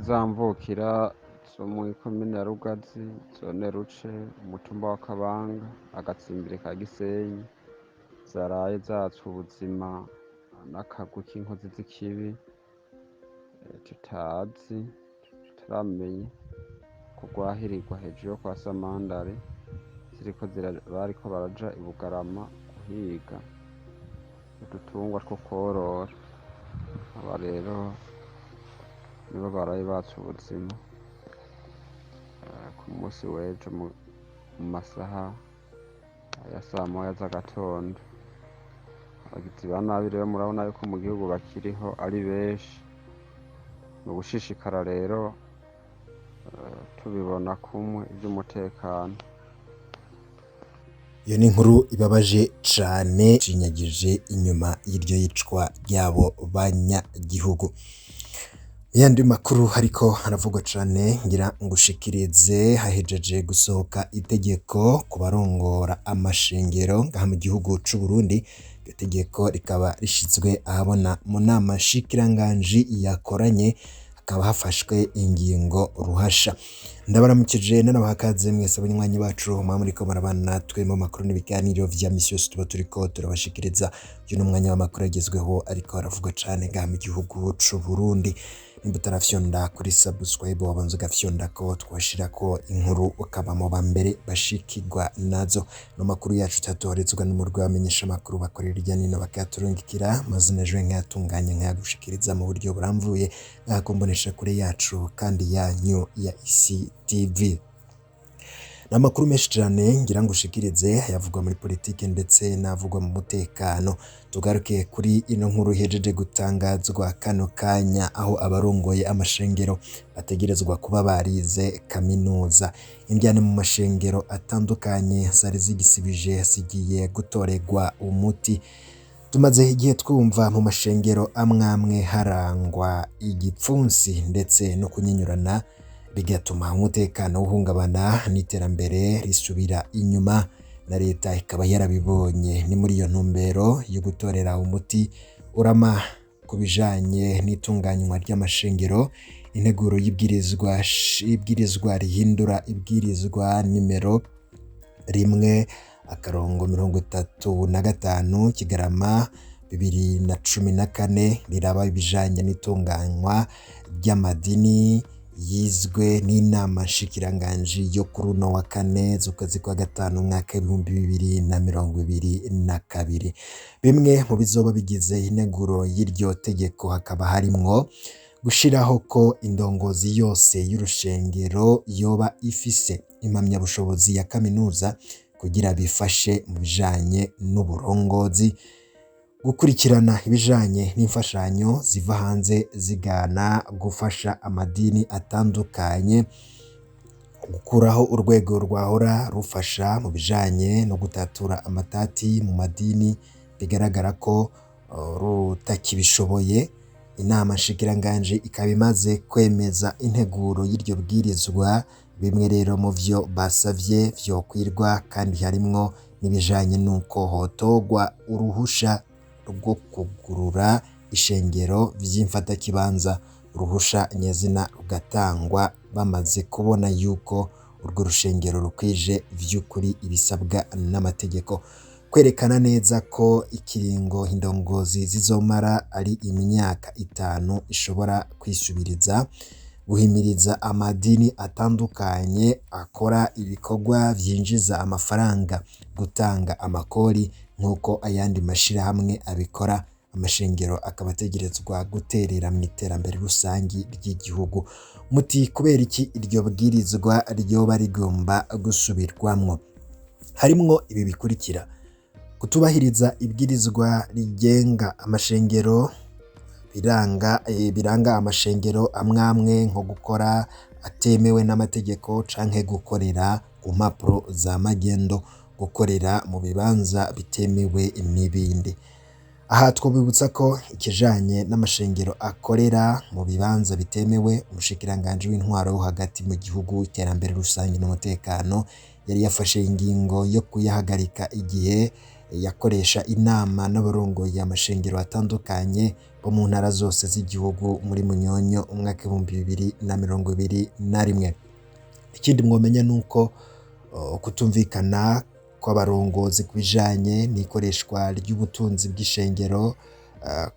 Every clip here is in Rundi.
Za mvukira zo mw'ikomine ya Rugazi, zone Ruce, umutumba wa Kabanga, agatsimbiri ka Gisenyi, zaraye zatswe ubuzima n'akagwi k'inkozi z'ikibi tutazi, tutaramenya ko rwahirirwa hejuru yo kwa Samandari, ziriko bariko baraja i Bugarama guhiga udutungwa two kworora. Aba rero nibo baraye batse ubuzima ku musi w'ejo mu masaha ya samoya z'agatondo. Abagizi ba nabi rero murabona yuko mu gihugu bakiriho ari benshi. Ni ugushishikara rero tubibona kumwe ivy'umutekano. Iyo ni inkuru ibabaje cane cinyagije inyuma y'iryo yicwa ry'abo banyagihugu. Yandi makuru ariko haravugwa cane ngira ngushikirize, hahejeje gusohoka itegeko ku barongora amashengero ngaha mu gihugu c'u Burundi. Iryo tegeko rikaba rishizwe ahabona mu nama nshikiranganji yakoranye, hakaba hafashwe ingingo ruhasha. Ndabaramukije nanabaha ikaze mwese abanywanyi bacu muba muriko murabana natwe mu makuru n'ibiganiro vya misi yose tuba turiko turabashikiriza. Uyu ni umwanya w'amakuru agezweho ariko haravugwa cane ngaha mu gihugu c'u Burundi. Nimba utarafyonda kuri subscribe, wabanza ugafyonda ko twashirako inkuru ukaba mu ba mbere bashikirwa nazo. No makuru yacu tatoherezwa n'umurwi w'abamenyesha amakuru bakorera irya nino bakayaturungikira, mazina jewe nkayatunganya nkayagushikiriza mu buryo buramvuye ngaha ku mboneshakure yacu kandi yanyu ya Isi TV. Ni amakuru menshi cane ngira ngushikirize, ayavugwa muri politike ndetse n'avugwa mu mutekano. Tugaruke kuri ino nkuru ihejeje gutangazwa kano kanya, aho abarongoye amashengero bategerezwa kuba barize kaminuza. Indyane mu mashengero atandukanye zari zigisibije zigiye gutorerwa umuti. Tumaze igihe twumva mu mashengero amwamwe harangwa igipfunsi ndetse no kunyinyurana, bigatuma umutekano uhungabana n'iterambere risubira inyuma, na leta ikaba yarabibonye. Ni muri iyo ntumbero yo gutorera umuti urama ku bijanye n'itunganywa ry'amashengero, integuro y'ibwirizwa ibwirizwa rihindura ibwirizwa nimero 1-35 Kigarama 2014 riraba ibijanye n'itunganywa ry'amadini, yizwe n'inama nshikiranganji yo kuri uno wa kane z'ukwezi kwa gatanu umwaka w'2022. Bimwe mu bizoba bigize integuro y'iryo tegeko hakaba harimwo gushiraho ko indongozi yose y'urushengero yoba ifise impamyabushobozi ya kaminuza kugira bifashe mu bijanye n'uburongozi, gukurikirana ibijanye n'imfashanyo ziva hanze zigana gufasha amadini atandukanye, gukuraho urwego rwahora rufasha mu bijanye no gutatura amatati mu madini bigaragara ko rutakibishoboye. Inama nshikiranganji ikaba imaze kwemeza integuro y'iryo bwirizwa. Bimwe rero mu vyo basavye vyokwirwa kandi harimwo n'ibijanye n'uko hotogwa uruhusha rwo kugurura ishengero vy'imfatakibanza, uruhusha nyezina rugatangwa bamaze kubona yuko urwo rushengero rukwije vy'ukuri ibisabwa n'amategeko, kwerekana neza ko ikiringo indongozi zizomara ari imyaka 5 ishobora kwisubiriza, guhimiriza amadini atandukanye akora ibikorwa vyinjiza amafaranga gutanga amakori nk'uko ayandi mashirahamwe abikora, amashengero akaba ategerezwa guterera mu iterambere rusangi ry'igihugu. Muti kubera iki iryo bwirizwa ryoba rigomba gusubirwamwo? Harimwo ibi bikurikira: kutubahiriza ibwirizwa rigenga amashengero, biranga amashengero amwamwe nko gukora atemewe n'amategeko canke gukorera ku mpapuro za magendo, gukorera mu bibanza bitemewe n'ibindi. Aha twobibutsa ko ikijanye n'amashengero akorera mu bibanza bitemewe, umushikiranganji w'intwaro wo hagati mu gihugu, iterambere rusange n'umutekano yari yafashe ingingo yo kuyahagarika igihe Yakoresha inama n'abarongoye amashengero atandukanye bo mu ntara zose z'igihugu muri Munyonyo umwaka 2021. Ikindi mwomenya nuko kutumvikana kw'abarongozi ku bijanye n'ikoreshwa ry'ubutunzi bw'ishengero,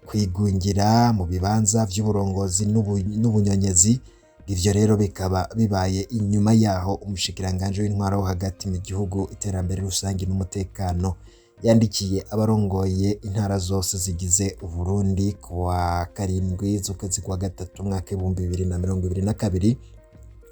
kwigungira mu bibanza vy'uburongozi n'ubunyonyezi. Ivyo rero bikaba bibaye inyuma yaho umushikiranganji w'intwaro wo hagati mu gihugu, iterambere rusangi n'umutekano yandikiye abarongoye intara zose zigize Uburundi kuwa 7 z'ukwezi kwa 3 umwaka 2022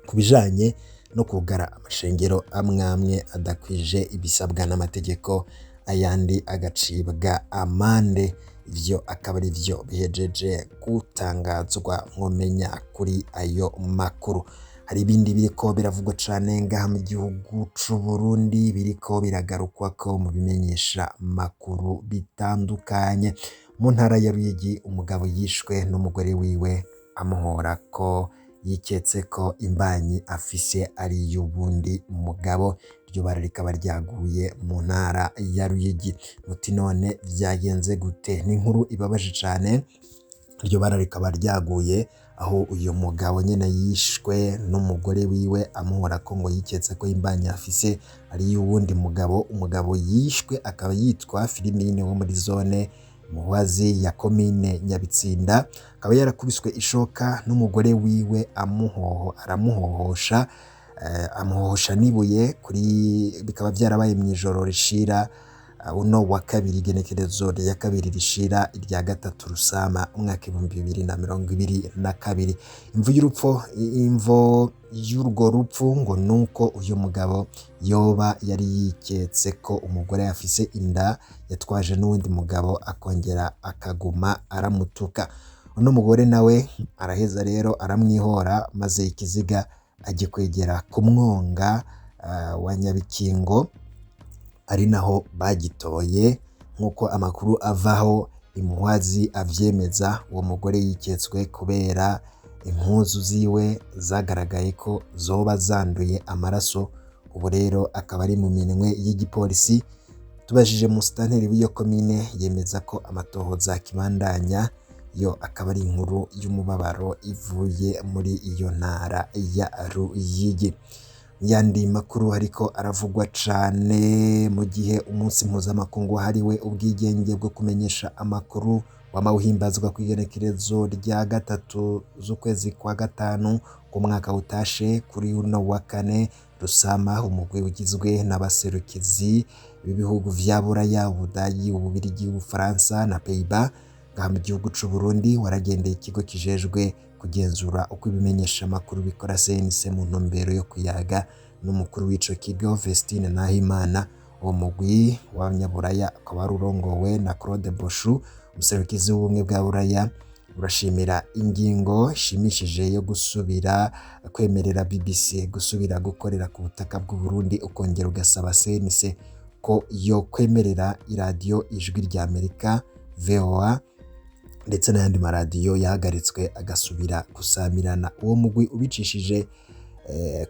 ku bijanye no kugara amashengero amwamwe adakwije ibisabwa n'amategeko, ayandi agacibwa amande. Ivyo akaba ari vyo bihejeje gutangazwa mwomenya kuri ayo makuru. Hari ibindi biriko biravugwa cane ngaha mu gihugu c'Uburundi, biriko biragarukwako mu bimenyesha makuru bitandukanye. Mu ntara ya Ruyigi umugabo yishwe n'umugore wiwe amuhora ko yiketse ko imbanyi afise ari iy'uwundi mugabo. Iryo bara rikaba ryaguye mu ntara ya Ruyigi. Muti none vyagenze gute? Ni inkuru ibabaje cane. Iryo bara rikaba ryaguye aho uyu mugabo nyene yishwe n'umugore wiwe amuhora ko ngo yiketse ko imbanyi afise ari iy'uwundi mugabo. Umugabo yishwe akaba yitwa Filimine wo muri zone Muhazi ya komine Nyabitsinda, akaba yarakubiswe ishoka n'umugore wiwe aramuhohosha, amuhohosha n'ibuye kuri, bikaba vyarabaye mw'ijoro rishira uno wa kabiri, igenekerezo rya kabiri rishira irya 3 Rusama umwaka 2022. Imvo y'urwo rupfu ngo nuko uyu mugabo yoba yari yiketse ko umugore afise inda yatwaje n'uwundi mugabo, akongera akaguma aramutuka. Uno mugore nawe araheza rero aramwihora, maze ikiziga agikwegera ku mwonga wa Nyabikingo, ari naho bagitoye. Nk'uko amakuru avaho Imuhwazi avyemeza, uwo mugore yiketswe kubera impuzu ziwe zagaragaye ko zoba zanduye amaraso. Ubu rero akaba ari mu minwe y'igipolisi. Tubajije musitanteri w'iyo komine yemeza ko amatohoza akibandanya. Yo akaba ari inkuru y'umubabaro ivuye muri iyo ntara ya Ruyigi. Yandi makuru ariko aravugwa cane mu gihe umunsi mpuzamakungu wahariwe ubwigenge bwo kumenyesha amakuru wama uhimbazwa kw'igenekerezo rya 3 z'ukwezi kwa 5 ku mwaka utashe. Kuri uno wa 4 Rusama, umugwi ugizwe n'abaserukizi b'ibihugu vya Buraya, Ubudagi, Ububirigi, Ubufaransa na Pays-Bas ngaha mu gihugu c'Uburundi waragendeye ikigo kijejwe kugenzura uko ibimenyesha amakuru bikora CNC mu ntumbero yo kuyaga n'umukuru w'ico kigo Vestine Nahimana. Uwo mugwi w'abanyaburaya ukaba wari urongowe na Claude Boshu, umuserukizi w'ubumwe bwa Buraya. Urashimira ingingo ishimishije yo gusubira kwemerera BBC gusubira gukorera ku butaka bw'u Burundi, ukongera ugasaba CNC ko yo kwemerera iradiyo Ijwi rya Amerika VOA ndetse n'ayandi maradiyo yahagaritswe agasubira gusamirana. Uwo mugwi ubicishije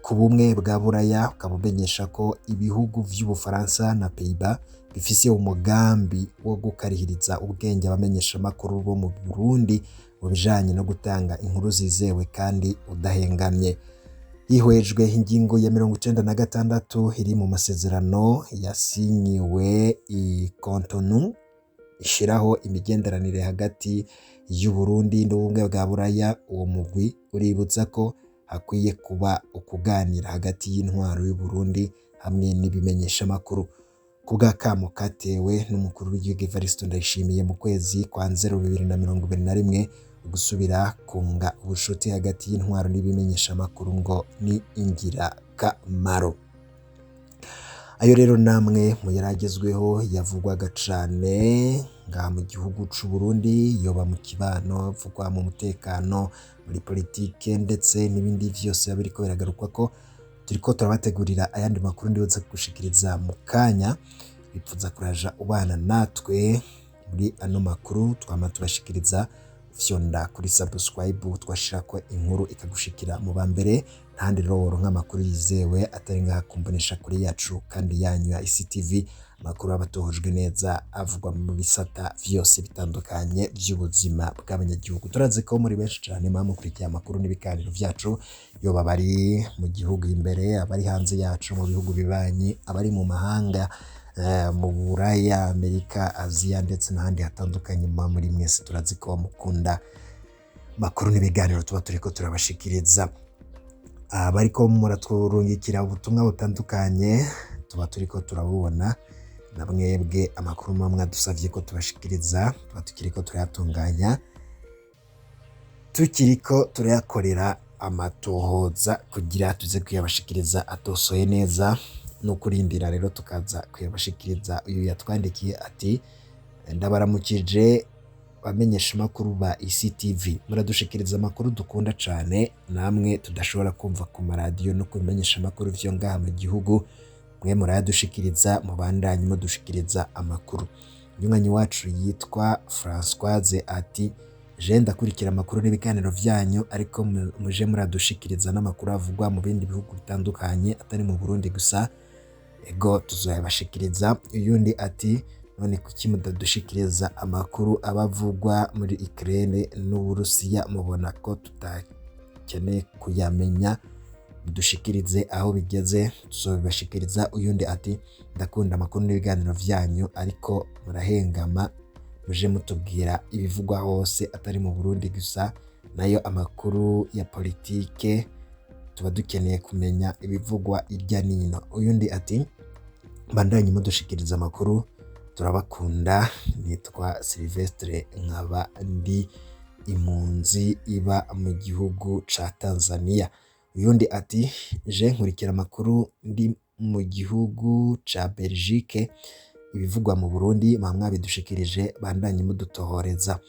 ku bumwe bwa Buraya ukaba umenyesha ko ibihugu vy'Ubufaransa na Pays-Bas bifise umugambi wo gukarihiriza ubwenge abamenyeshamakuru bo mu Burundi mu bijanye no gutanga inkuru zizewe kandi udahengamye. Hihwejwe ingingo ya 96 iri mu masezerano yasinyiwe i Cotonou ishiraho imigenderanire hagati y'u Burundi n'ubumwe bwa Buraya. Uwo mugwi uributsa ko hakwiye kuba ukuganira hagati y'intwaro y'u Burundi hamwe n'ibimenyeshamakuru. Ku bw'akamo katewe n'umukuru w'igihugu Evariste Ndayishimiye mu kwezi kwa 0 2021, gusubira kunga ubucuti hagati y'intwaro n'ibimenyeshamakuru ngo ni ingirakamaro. Ayo rero namwe mu yaragezweho yavugwaga cane ngaha mu gihugu c'u Burundi, yoba mu kibano, avugwa mu mutekano, muri politike ndetse n'ibindi vyose biriko biragarukwa ko turiko turabategurira ayandi makuru ndibuze kugushikiriza mu kanya. Bipfuza kuraja ubana natwe muri ano makuru twama tubashikiriza, fyonda kuri subscribe twashirako inkuru ikagushikira mu ba mbere. Ntahandi rero woronka amakuru yizewe atari ngaha ku mboneshakure yacu kandi yanyu ya ICTV, amakuru aba atohojwe neza avugwa mu bisata vyose bitandukanye vy'ubuzima bw'abanyagihugu. Turazi ko muri benshi cane muba mukurikiye amakuru n'ibiganiro vyacu, yoba abari mu gihugu imbere, abari hanze yacu mu bihugu bibanyi, abari mu mahanga, mu Buraya, Amerika, Aziya ndetse n'ahandi hatandukanye muba muri mwese turazi ko mukunda amakuru n'ibiganiro tuba turiko turabashikiriza. Abariko muraturungikira ubutumwa butandukanye tuba turiko turabubona, na mwebwe amakuru muba mwadusavye ko tubashikiriza tuba tukiriko turayatunganya, tukiriko turayakorera amatohoza kugira tuze kuyabashikiriza atosoye neza, no kurindira rero tukaza kuyabashikiriza. Uyu yatwandikiye ati: ndabaramukije bamenyeshamakuru ba ICTV, muradushikiriza amakuru dukunda cane namwe tudashobora kumva ku maradiyo no ku bimenyeshamakuru vyo ngaha mu gihugu, mwe murayadushikiriza, mubandanye mudushikiriza amakuru. Umunywanyi wacu yitwa Françoise ati: je ndakurikira amakuru n'ibiganiro vyanyu, ariko muje muradushikiriza n'amakuru avugwa mu bindi bihugu bitandukanye atari mu Burundi gusa, ego tuzoyabashikiriza. Uyundi ati: none kuki mutadushikiriza amakuru aba avugwa muri Ukraine n'Uburusiya, mubona ko tutakeneye kuyamenya, mudushikirize aho bigeze tuzobibashikiriza. Uyundi ati: ndakunda amakuru n'ibiganiro vyanyu, ariko murahengama, muje mutubwira ibivugwa hose atari mu Burundi gusa, nayo amakuru ya politike tuba dukeneye kumenya ibivugwa irya nino. Uyundi ati: bandanye mudushikiriza amakuru turabakunda, nitwa Silvestre nkaba ndi impunzi iba mu gihugu ca Tanzania. Uyundi ati: je nkurikira amakuru ndi mu gihugu ca Belgique, ibivugwa mu Burundi muba mwabidushikirije, bandanye mudutohoreza.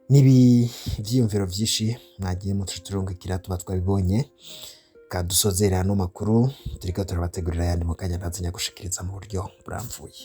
Nibi vyiyumviro vyinshi mwagiye muturungikira tuba twabibonye, kadusozera ano makuru turiko turabategurira ayandi mu kanya ntazinya gushikiriza mu buryo buramvuye.